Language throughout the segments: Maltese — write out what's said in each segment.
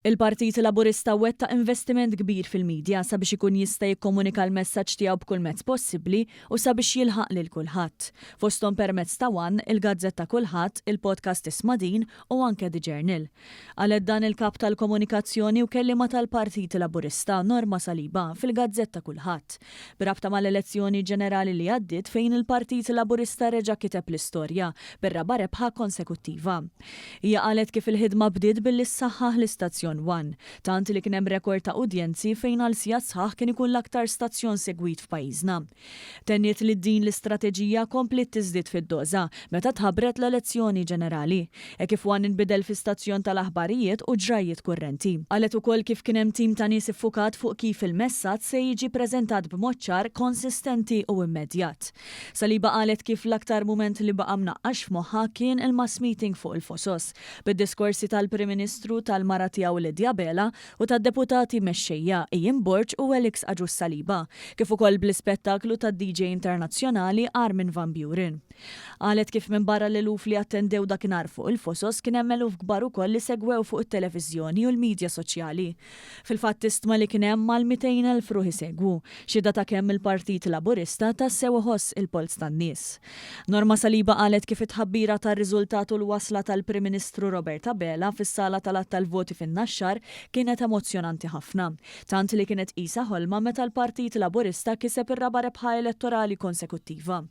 Il-Partit Laburista wettaq investiment kbir fil-media sabiex ikun jista' jikkomunika l-messaġġ tiegħu b'kull mezz possibbli u sabiex jilħaq lil kulħadd. Fosthom permezz ta' one, il-gazzetta Kulħadd, il-podcast Isma' Din u anke The Journal. Qalet dan il-Kap tal-Komunikazzjoni u kelliema tal-Partit Laburista, Norma Saliba, fil-gazzetta Kulħadd. B'rabta mal-elezzjoni ġenerali li għaddiet fejn il-Partit Laburista reġa' kiteb l-istorja bir-raba' rebħa konsekuttiva. Hija qalet kif il-ħidma bdiet billi ssaħħaħ l-istazzjon one, tant li kien hemm rekord ta' udjenzi fejn għal sigħat sħaħ kien ikun l-aktar stazzjon segwit f'pajjiżna. Tenniet li din l-istrateġija kompliet tiżdied fid-doża meta tħabbret l-elezzjoni ġenerali, hekk kif one inbidel fi stazzjon tal-aħbarijiet u ġrajjiet kurrenti. Qalet ukoll kif kien hemm tim ta' nies iffukat fuq kif il-messaġġ se jiġi preżentat b'mod ċar, konsistenti u immedjat. Saliba qalet kif l-aktar mument li baqa' mnaqqax f'moħħha kien il-mass meeting fuq il-Fosos, bid-diskorsi tal-Prim Ministru, tal-mara tiegħu Lydia Abela u tad-Deputati Mexxejja, Ian Borg u Alex Agius Saliba, kif ukoll bl-ispettaklu tad-DJ internazzjonali Armin van Buuren. Qalet kif minbarra l-eluf li attendew dakinhar fuq il-Fosos kien hemm eluf kbar ukoll li segwew fuq it-televiżjoni u l-midja soċjali. Fil-fatt tistma li kien hemm mal-200,000 ruħ isegwu, xhieda ta' kemm il-Partit Laburista tassew iħoss il-polz tan-nies. Norma Saliba qalet kif it-tħabbira tar-riżultat u l-wasla tal-Prim Ministru Robert Abela fis-sala tal-għadd tal-voti fin-Naxxar kienet emozzjonanti ħafna, tant li kienet qisha ħolma meta l-Partit Laburista kiseb ir-raba' rebħa elettorali konsekuttiva.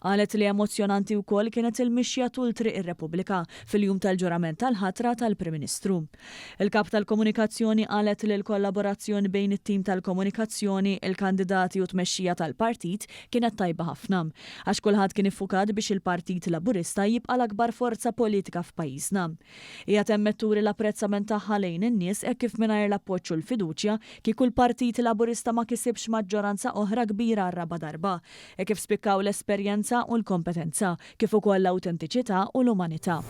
Qalet li emozzjonanti wkoll kienet il-mixja tul Triq ir-Repubblika fil-jum tal-ġurament tal-ħatra tal-Prim Ministru. Il-Kap tal-Komunikazzjoni qalet li l-kollaborazzjoni bejn it-tim tal-komunikazzjoni, il-kandidati u t-tmexxija tal-partit kienet tajba ħafna. Għax kulħadd kien iffukat biex il-Partit Laburista jibqa' l-akbar forza politika f'pajjiżna. Hija temmet turi l-apprezzament tagħha lejn in-nies hekk kif mingħajr l-appoġġ u l-fiduċja kieku l-Partit Laburista ma kisibx maġġoranza oħra kbira għar-raba' darba, hekk kif spikkaw l-esperjenza u l-kompetenza, kif ukoll l-awtentiċità u l-umanità.